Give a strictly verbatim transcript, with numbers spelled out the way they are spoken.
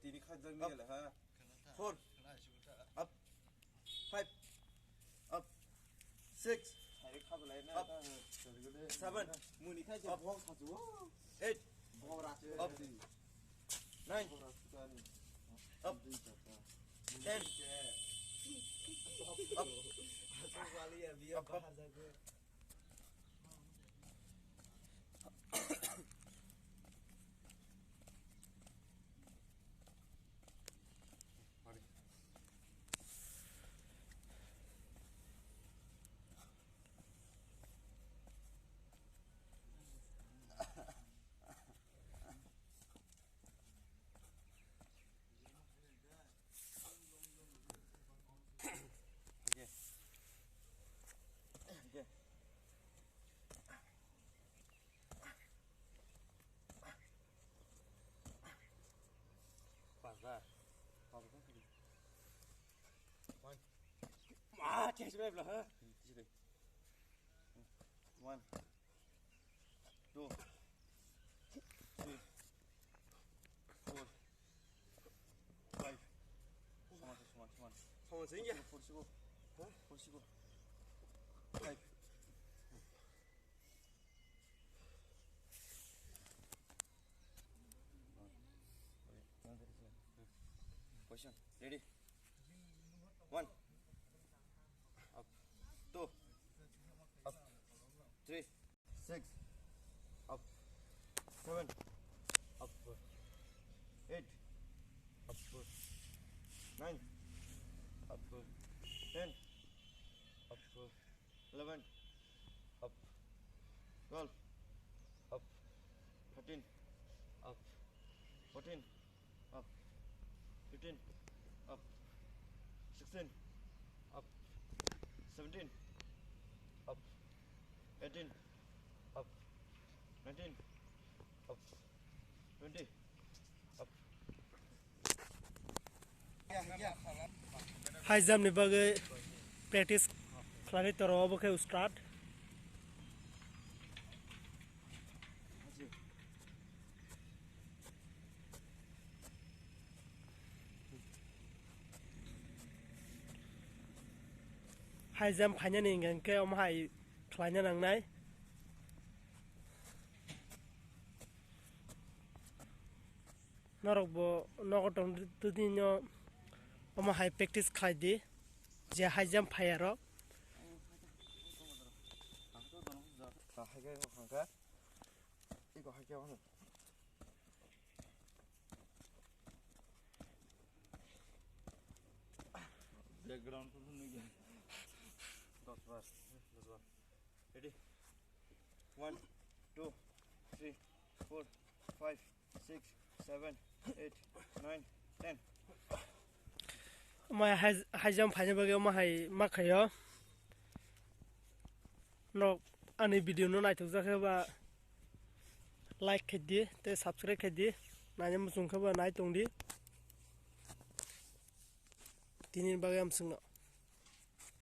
Ini khajak ni le ha. Four. Up. Five. Up. Six. Up. Seven. Up. Eight. Up. Nine. Up. Ten. Up. Up. Up. One. Ah, change my blow, huh? One. Two. Three. Four. Five. Come on, come on, come on. Come on, sing ya. Four, six, go. Huh? Four, six, go. Five. Position. Ready? One. Up. Two. Up. Three. Six. Up. Seven. Up. Eight. Up. Nine. Up. Ten. Up. Eleven. Up. Twelve. Up. Thirteen. Up. Fourteen. Up. Fifteen. Up. Sixteen. Up. Seventeen. Up. Eighteen. Up. Nineteen. Up. Twenty. Up. High jump ni bagwi practice khlai toro, obo khe start. High jump phainani hingkha khe omo hai khlaina nangnai. Norok bo nogo tong twi no omo hai practice khlai di, je high jump phai aro. Background to nugya. Dos bar, dos bar. Ready? One, two, three, four, five, six, seven, eight, nine, ten. Omo hai, high jump phaina bagwi omo hai ma khaio. Nok ani video no naithok jakhe ba like khai di tei subscribe khai di. Naina muchung khe ba nai tong di. Tini bagwi amswkno.